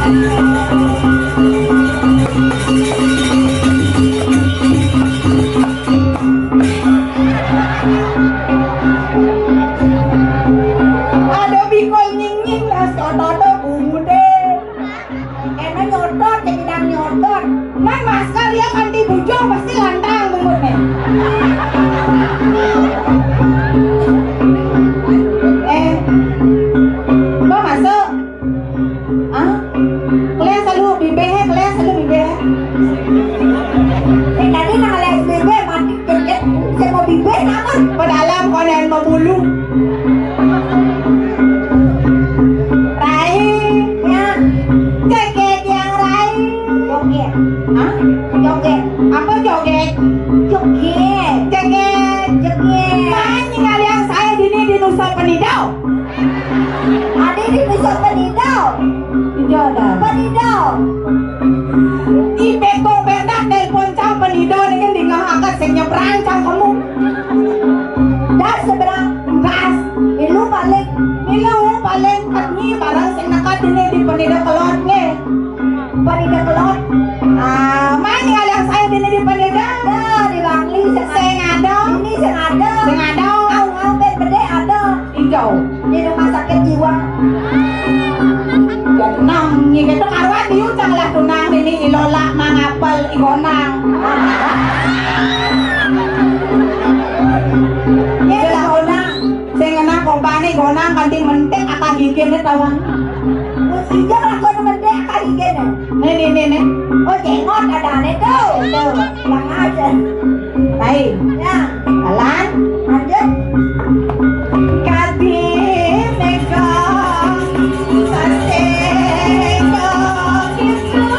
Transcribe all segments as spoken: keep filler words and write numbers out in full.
Ada bikul nyinging lah, soto-soto bunguté. Kéné nyotot, cék idang nyotot. Man masker ya kanti bujung pasti lantang bungut nih. Eh, mau masuk? Ah? Kelas selalu bibih, kelas selalu bibih. Eh, tadi nang kelas bibih mati kerja, saya mau bibih namun. Pada alam kau yang mau bulu. Rai, ya. Joget yang Rai. Joget. Hah? Joget. Apa joget? Joget. Joget. Joget. Kan ningali saya dini di Nusa Penida. Adi di Nusa Penida. Iya dah. Penida. Ipe kok pernah nelpon cang Penida dengan dengan angkat sing nyebrang cang kamu. Dah seberang. Gas. Milu paling, milu paling katnyi barang sing nekat ini di Penida Kelot nge. Penida Kelot. Ah, main ningali saya ini di Penida. Ada di Bangli sing ada. Ini sing ada. Sing ada. Au-au ben bedé ada. Ijau. Di rumah sakit jiwa. Genang nyi gitu karuan diucang lah tunang ini ilola mangapel igonang. Ini lah onang. Sing ngenah kompane gonang kanthi mentik akah gigine tawang. Wis ijol lakon mentik akah gigine. Nih, nih, nih, nih. Oh, jengot adane tuh. Tuh, kurang ajar. Baik. Ya. Jalan. Lanjut. Kadhi mega saseka gitu.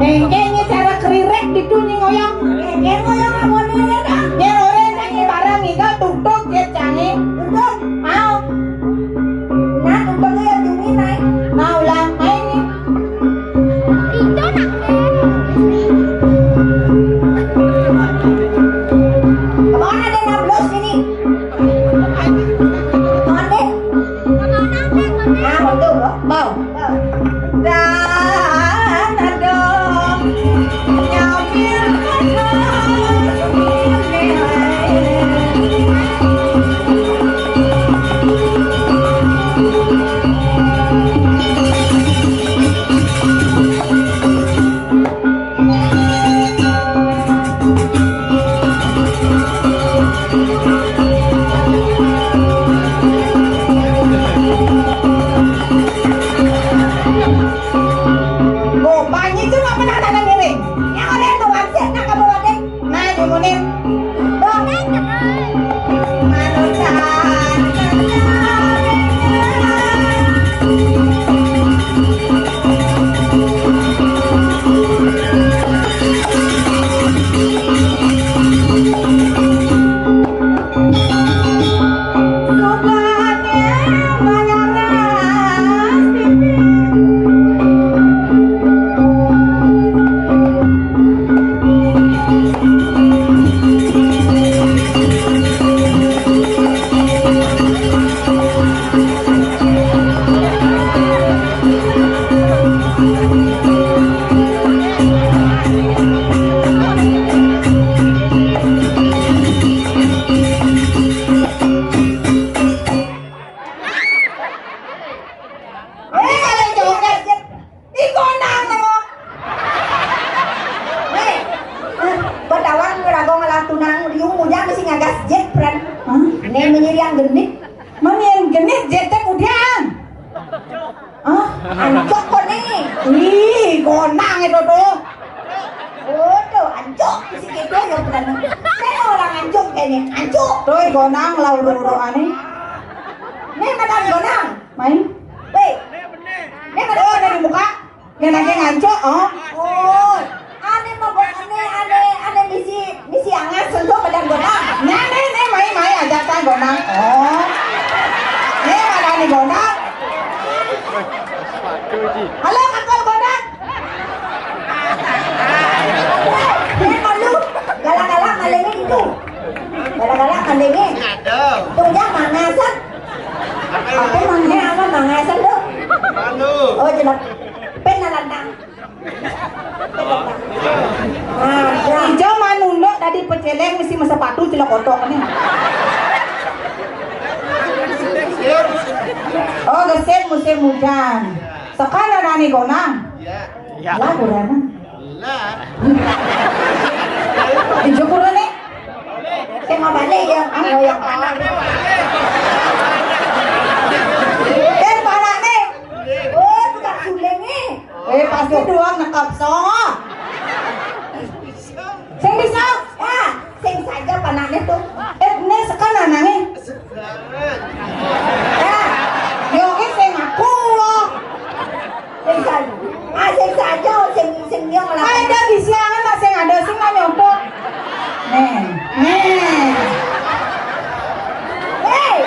Dengkengnya cara kerirek di dunia ngoyong. Dengkeng ngoyong apa nih ya, Kang? Ya, orang nyanyi barang itu tuk-tuk dia canggih. Tuk-tuk. Mau. Nah, tuk-tuk ya, cumi naik. Nah, ulang main nih. Itu nak. Kemana dia nablos ini? Kemana? Nah, betul, loh. Mau. Dan ada nyamil. Gopanya itu nggak pernah ada ngiring. Yang ada itu wangsit nak kamu wadeng. Nah, jumunin. Dongeng. Manusia. Eh, kalau joget, ih, konang, ngomong. Hei, eh, berdawang ngerago ngelah tunang, liung mujang mesti ngagas jet, friend. Hah? Nih, menyiriang genit. Mamian genit, jet teh kudian. Hah? Ancok kok nih. Ih, konang itu tuh. Waduh, ancok, mesti gitu ya, friend. Saya orang ancok kayaknya, ancok. Tuh, konang lah, uru-uru aneh. Nih, madam konang. Main. Weh. Nih, madam. Oh, ada di muka. Yang lagi ngancok, oh. Oh, aneh mah bukan aneh, aneh. Céléng mesti masepatu celok otok né. Oh, gesin musim hujan. Sekarang nani konang. Ya. Lah, kurang. Lah. Ijo kurang né. Saya mau balik ya. Ah, yang Eh, panak né. Oh, tukang suling né. Eh, pasti doang nekap songo. Sing bisa. Ya, sing saja panaknya tuh. Eh, ini sekarang nangis. Ya, yo, eh, sing aku loh. Sing saja. Ah, sing saja, sing, sing nyong lah. Ah, ada di siangan lah, sing ada, sing mau nyontok. Nih, nih. Hei,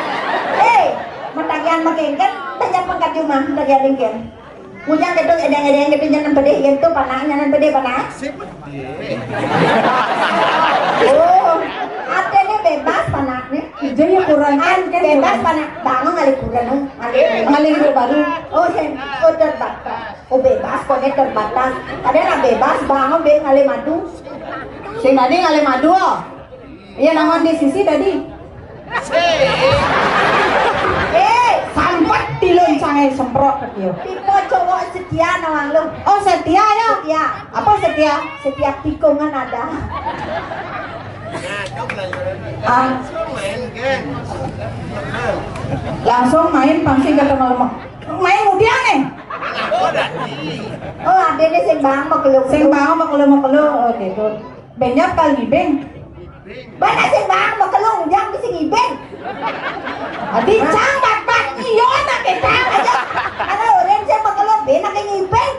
hei, matagihan makin kan, tanya pangkat jumah, matagihan lingkin. Mujang gitu, edeng-edeng gitu, jangan pedih gitu, panahnya, jangan pedih, panah. Oh, artinya bebas, panahnya. Ijo ya kurang kan, kan bebas, kurang. Panah. Bangun ngalih kurang, ngalih. Ngalih baru. Oh, sen, oh, terbatas. Oh, bebas, kok ini terbatas. Ada nak bebas, bangun, be, ngalih madu. Sing tadi ngalih madu, oh. Iya, naon di sisi tadi? Eh, sampet tilun sangai semprot ke dia. Tipe cowok setia nawang lu. Oh, setia ya? Setia. Apa setia? Setiap tikungan ada. Ah. Langsung main pangsi ke tengah rumah. Main mudian nih. Oh, adanya sing bang mau keluar. Sing bang mau keluar, mau keluar. Oh, gitu. Benyap kali, Beng. Bana sing bang mau keluar, jangan bisa ngibeng. Adi cang bat bat iyo nak kita aja. Ada orang saya mau keluar, bena kayak ngibeng.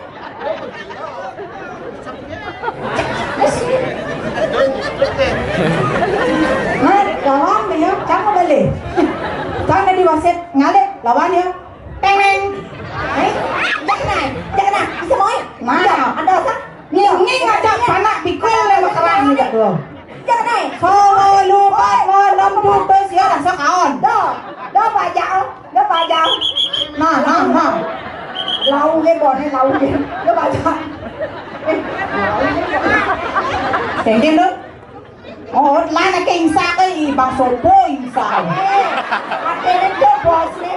Nah, lawan ya, cang mau balik. Cang di wasit, ngalih, lawan ya. Teng, teng. Eh, jangan, jangan, bisa mau. Nah. Ada apa? Nging, nging aja panak bikul le makerah ni dak lo. Jangan, eh. Solo lupa malam dutus ya rasa kaon. Do, do pajak, do pajak. Nah, nah, nah. Lau ge bone, lau ge. Do pajak. Eh, lau ge. Tengken tu. Oh, lah nak ke insa ke i bang sopo insa. Eh, ada itu bos ni.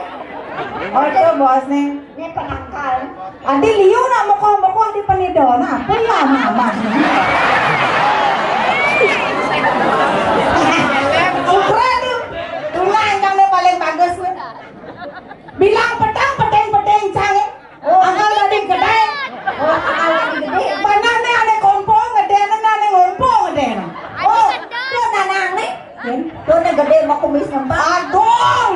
Oh, itu bos ni. Ini penangkal. Adi liu nak moko-moko di penido. Nah, apa ya mama? Ukra tu. Tulang yang paling bagus ni. Bilang petang, peteng, peteng, cang. Oh, akal tadi gedé. Oh, akal tadi gedé. Panah né ané kompo gedé, né ané ngompo gedé. Oh, tuh nanang né. Tuh né gedé mau kumis ngempal. Aduh.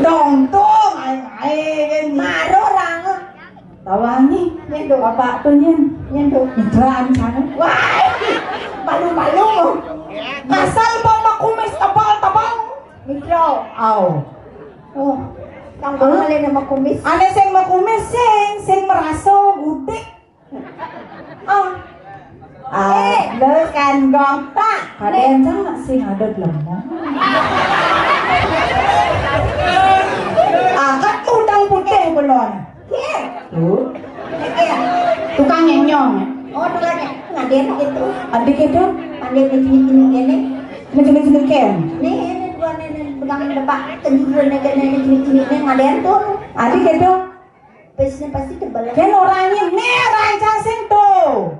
Dong tuh, ai ai kan. Maro rang. Tawangi, nyen do. Bapak tuh nyen. Nyen do. Mitraan sana. Wah, malu-malu. Asal bawa kumis tebal-tebal. Mitro. Au. Oh. Kang Bang ada nama kumis. Ané sing makumis sing, sing meraso gudik. Oh. Ah, eh, terus kan gompa. Kadén cang sing ada lemah. Angkat udang putih belon. Kir. Tuh. Kir. Tukang nyenyong. Oh, tukang nyenyong. Ngadén gitu. Adik itu. Ngadén di sini, sini, gini. Macam-macam ken. Nih, ini dua nih, nih, pegang depan. Tenggul nih, gini, nih, sini, sini, nih, ngadén tuh. Adik itu. Pesnya pasti tebal. Kan orangnya nih, rancang sing tuh.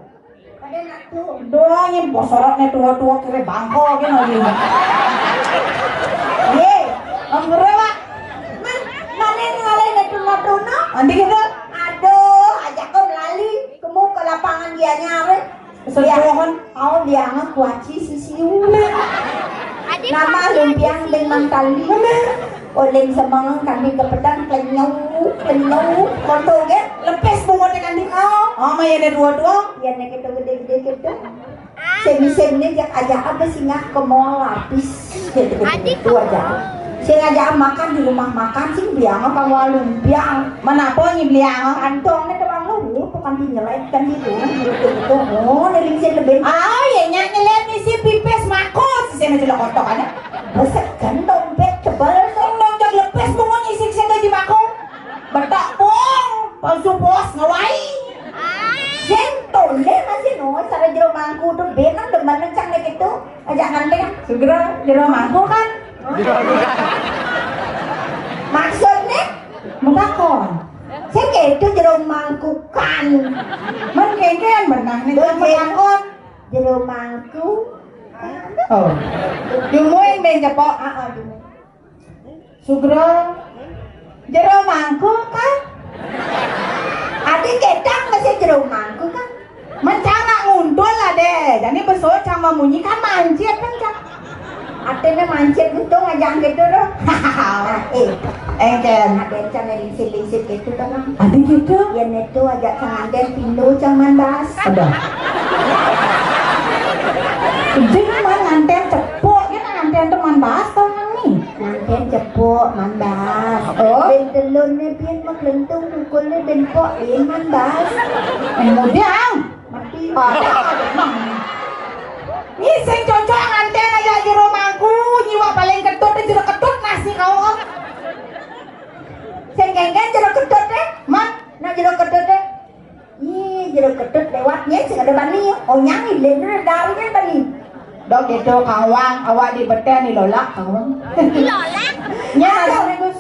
Pada nak tuh. Doangnya bosorotnya tua-tua kira bangko, kan lagi. Ye, ambil, Pak. Man, mana yang ngalahin itu, no? Nanti kita. Aduh, ajak kau melali. Kemu ke lapangan dia nyari. Pesan pohon. Au, dia mah kuaci sisiu. Nama lumpiang beng mantali. Oleng semang kami ke pedang, klenyau, klenyau. Kontol ge, lepes bungoté kami. Oh, oh, mah ya ada dua-dua. Ya, nek itu gedé-gedé gitu. Semi-semi jak aja apa singgah ke mall lapis. Gitu, gitu, gitu aja. Sing aja makan di rumah makan, sing biang apa warung biang. Mana apa nyi biang? Kantong nih teman lu, bukan di nyelet kan gitu. Gitu, gitu. Oh, dari sini lebih. Ah, ya nyak nyelet isi pipis makut. Sini jelek kotor aja. Besek kan dompet tebal. Sing dompet lepes bungoté isi sing gaji makut. Betak pong, palsu bos ngawai. Sing toleh masih no, sare jero mangku tu benang demen cang dek itu. Ajak nganten. Sugra, jero mangku kan? Maksudnya? Metakon. Sing itu jero mangku kan. Men kengken benah nih. Tuh, kan metakon. Jero mangku. Oh. Jumuin ben cepok. Ah, ah, jumuin. Sugra, jero mangku kan? Adi ketang masih jero mangku kan? Mencana nguntul lah deh. Jadi besok sama munyi kan mancit kan, Cak? Artinya mancit untung aja gitu loh. Eh, engken. Ada yang cang lingsip-lingsip gitu kan? Ada gitu? Ya neto aja cang nganten pintu cang mandas. Ada. Jing man nganten cepuk, ya nganten teman bahas tau nang ni. Nganten cepuk, mandas. Oh. Ben telun ni pian mak lentung mukul ni ben pok pian mandas. Kemudian. Mati. Ada, ada, Mang. Ni sing cocok nganten aja jero mangku, nyiwa paling ketut, jero ketut nasi kau. Sing kengken jero ketut deh. Man, nak jero ketut deh. Ih, jero ketut lewat nye sing ada bani. Onyang ilen dulu dari nye bani. Dok itu kawang awak di beteh ni lolak kawang. Lolak? Nya ada Gus.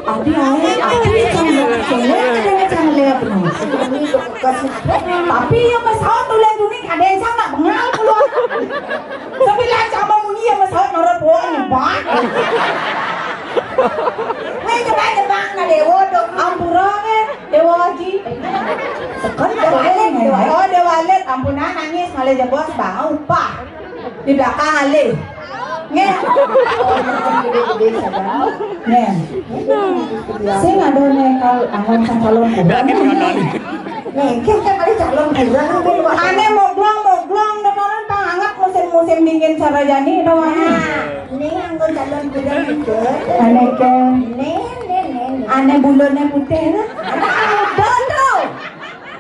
Adi ae, adi cang, cang, cang lihat no. Tapi yang masaut tulen dunik ada yang sama bengal keluar. Sebilang sama munyi yang masaut marah buah ni, bah. Weh, coba jebak na dewa tu. Ampura ke, dewa haji. Sekali dewa alit, dewa. Oh, dewa alit, ampunan nangis, malah jebos, bah, upah. Di belakang alih. Nge. Nge. Sing ada ne kal angon sang calon kuda. Nge, kita kali calon kuda. Ane moglong, moglong, demaran pang angat musim-musim dingin sarajani, demaran. Nah, ini anggo calon kuda juga. Ane ke. Nih, nih, nih, nih. Ane bulone putih lah. Anak muda tu.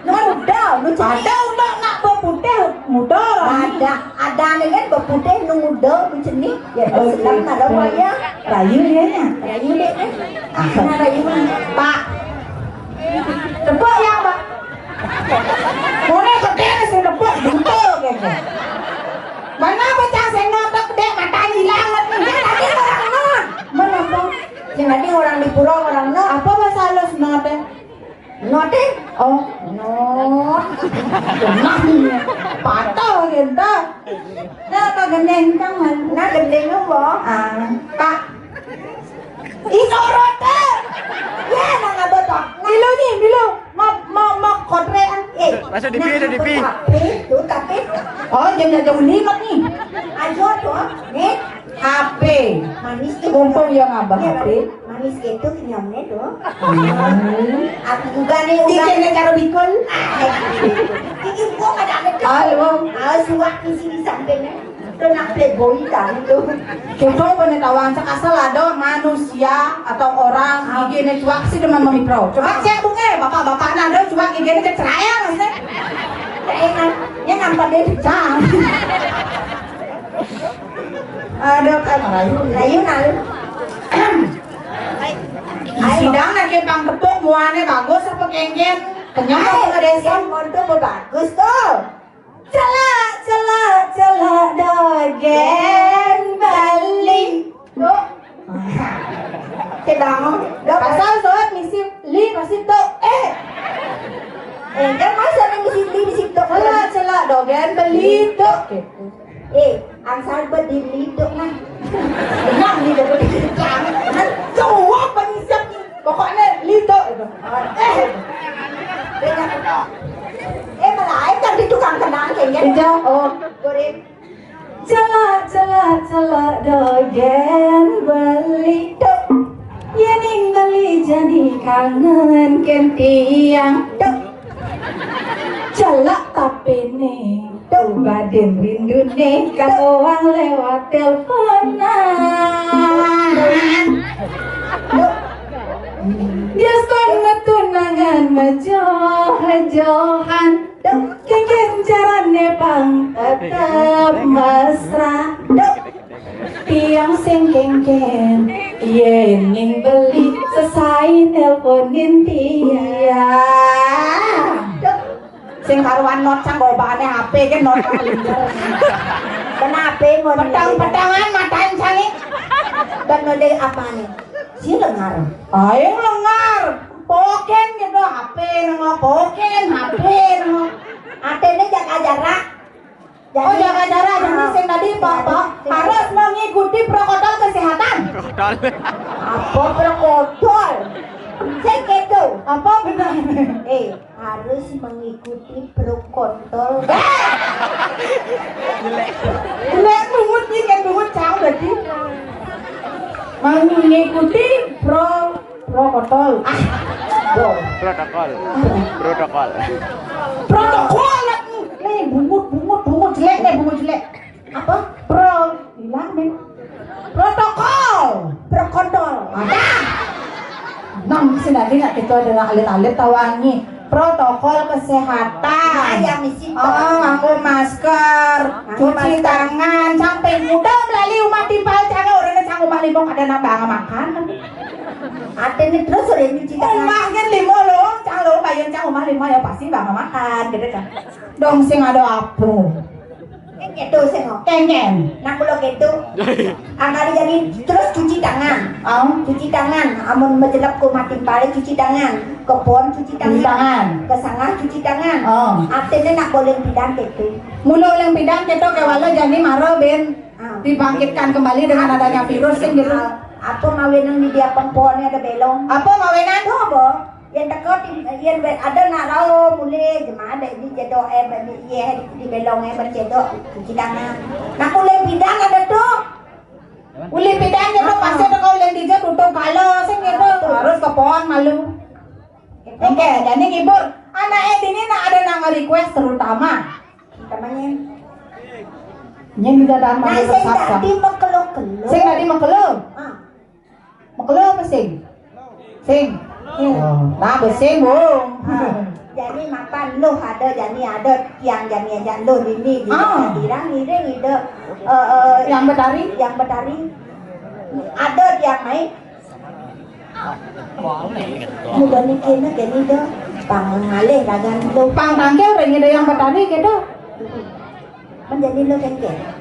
Nu muda, nu cenik. Ada udah nak beputih muda. Ada, ada ni kan beputih nu muda, nu cenik. Ya, oh, sekarang ada wayah. Rayu ya nya. Rayu dek kan? Ah, nah, rayu mana? Pak. Tepuk ya, Pak. Mana gede sing tepuk buta kene. Mana bocah sing notok dek mata hilang mati. Tadi orang not. Mana, Pak? Sing tadi orang di pura orang not. Apa bahasa halus not, eh? Not, eh? Oh, not. Patuh gitu. Nah, apa gendeng tangan? Nah, gendeng apa? Ah, Pak. Ih, sorot, eh. Ya, nah, ngapa, Pak? Bilo ni, bilo. Ma, ma, ma, kotre, ah. Eh, masuk di nah, P, ada di P. Tapi, tu, tapi. Oh, dia nak jauh ni, Mat, ni. Ajo tu, ni. H P. Manis tu. Mumpung yang abah H P. Manis gitu kenyamnya tu. Hmm. Aku juga ni, juga. Bikin dia karo bikun. Ah, ini kok ada apa tu? Halo. Ah, suak di sini sampai ni. Tu nak playboy kan tu. Coba pengetahuan, asal ada manusia atau orang gigi ni cuak sih demen memitro. Coba cek bunge, bapak-bapak nado cuak gigi ni cerai ya maksudnya. Enak, ya nampak dia pecah. Ada kan rayu. Rayu nang. Sidang nak kepang tepuk muane bagus apa kengken? Kenyang apa desa? Monto bagus tu. Celak, celak, celak dogen beli. Tuh. Kita mau. Asal soat misi li pasti tuh. Eh. Eh, dia masa ni misi li misi tuh. Celak, celak dogen beli tuh. Eh, angsal berdiri tu nah. Nah, ni dah berdiri. Nah, jawab bani siap ni. Pokoknya li tu. Eh. Eh, malah ai kan di tukang kenang kayaknya. Ija, oh. Goreng. Celak, celak, celak, dogén beli. Duh. Yén ning beli jani kangen kén tiang. Duh. Celak tapiné. Duh, badin rinduné kang owang lewat teleponan. Duh. Diskon metunangan mejoh-johan. Duh, kénkén carané pang tetep mesra. Duh, tiang sing kénkén, yén ning beli sesai nelponin tiang. Duh, sing karuan not sang gobané H P ké not kang linjer. Kena H P ngono. Petang-petangan matan sangi. Bén nodé apané? Si lengar. Aing lengar. Pokén gitu H P nengok, pokén H P nengok. Aténé jaga jarak. Oh, jaga jarak. Jadi sing tadi apa? Harus mengikuti protokol kesehatan. Apa protokol? Sing gitu. Apa benar? Eh, harus mengikuti protokol. Jelek bungut nih, kan bungut cang berarti. Mengikuti pro protokol. Ah, bro. Protokol. Protokol. Protokol. Nih bungut, bungut, bungut jelek nih, bungut jelek. Apa? Pro, hilang men. Protokol. Protokol. Ada. Nang sing tadi nak kita ada alit-alit tawangi. Protokol kesehatan. Nah, yang misi. Oh, nganggo masker, cuci tangan, sampai muda melalui umat timpal cang, orang cang umat lima kada nambah makan. Aténé terus orang cuci tangan. Umat kan lima lo, cang lo bayar cang umat lima ya pasti bangga makan gitu kan. Dong sing ada apa? Kéto sing kok. Kénkén. Nak kula kéto. Angkali jani terus cuci tangan. Oh. Cuci tangan. Amun majelep ku mati pare cuci tangan. Kebon cuci tangan. Cuci tangan. Kesangah cuci tangan. Oh. Artinya nak boleh pidan kéto. Mula oleh pidan kéto kewala jani mara ben dibangkitkan kembali dengan adanya virus sing gitu. Ah, apa mawinan di dia pempone ada belong? Apa mawinan? Tuh apa? Yén teka ti, yén wét ada nak rauh mulih jemaah dek di jedok eh bani iye di belong eh bani jedok cuci tangan. Nak ulih pidan ada tu. Ulih pidan nya tu pasti teka ulih dija tutup kala sing gitu. Harus ke pohon malu. Oke, jadi ngibur. Anak eh dini nak ada nak nge-request terutama. Utamanya. Nyen juga dalam. Nah, sing tadi mekelo-kelo. Sing tadi mekelo. Ah. Mekelo apa sing? Sing. Oh, nah, besing, Bung. Ah, jadi mapan luh ada, jani ada tiang jani aja luh dini gitu. Ah. Dirang ngiring ide eh, eh, yang betari, yang betari. Ada tiang mai. Muda niki nak jani dah pang ngalih ragan luh. Pang tangkil ring ide yang betari gitu. Menjadi luh kengkeng.